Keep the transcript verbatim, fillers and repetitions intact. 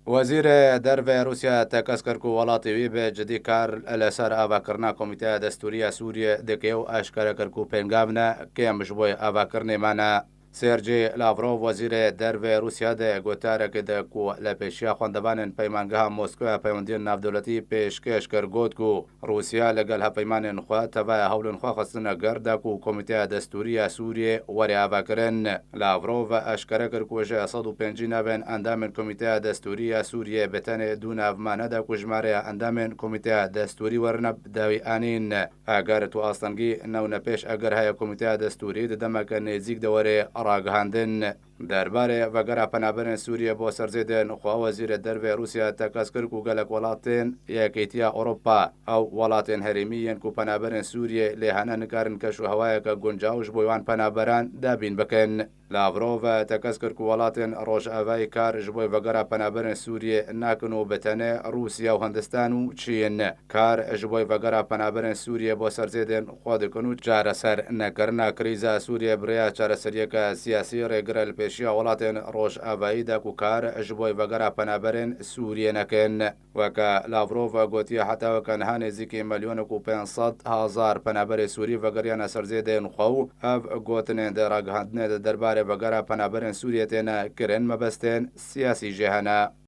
Wezîrê Derve Rûsya tekez kir ku welatê wî bi cidî kar li ser avakirina Komîteya Destûrî ya Sûriyê dike û eşkere kir ku pêngav ne kêm ji bo avakirinê me ne. Sergey Lavrov, wezîrê dervê Rûsya, di gotarekê de ku li pêşiya xwendevanên Peymangeha Moskwa ya Peywendiyên Navdewletî pêşkêş kir, got ku Rûsya li gel hevpeymanên xwe tevaya hewlên xwe xistine ger da ku Komîteya Destûrî ya Sûriyê were avakirin. Lavrov eşkere kir ku ji sed û pêncî navên endamên Komîteya Destûrî ya Sûriyê bi tenê du nav mane da ku jimareya endamên Komîteya Destûrî werine bi dawî anîn. Eger tu astengî newne pêş eger heye Komîteya Destûrî di demeke nêzîk de were ragihandin. Derbarê vegera penaberên Sûriyê bo serzêdên xwe, wezîrê dervê Rûsya tekez kir ku gelek welatên Yekîtiya Ewropa ew welatên herêmî yên ku penaberên Sûriyê lê hene nikarin keş û hewayeke guncaw ji bo wan penaberan dabîn bikin. Lavrov tekez kir ku welatên Rojavayî kar ji bo vegera penaberên Sûriyê nakin û bi tenê Rûsya û Hindistan û Çîn kar ji bo vegera penaberên Sûriyê bo serzêdên xwe dikin û çareser nekirina krîza Sûriyê bi rêya çareseriyeke siyasî rêgire li pêşiya welatên Rojavayî de ku kar ji bo vegera penaberên Sûriyê nekin. Weke Lavrov gotiye, heta weke niha nêzîkî milyonek û pênc sed hezar penaberê Sûrî vegeriyane serzêdên xwe û ev gotinên di ragihandinê de derbarê vegera penaberên Sûriyê têne kirin mebestên siyasî jê hene.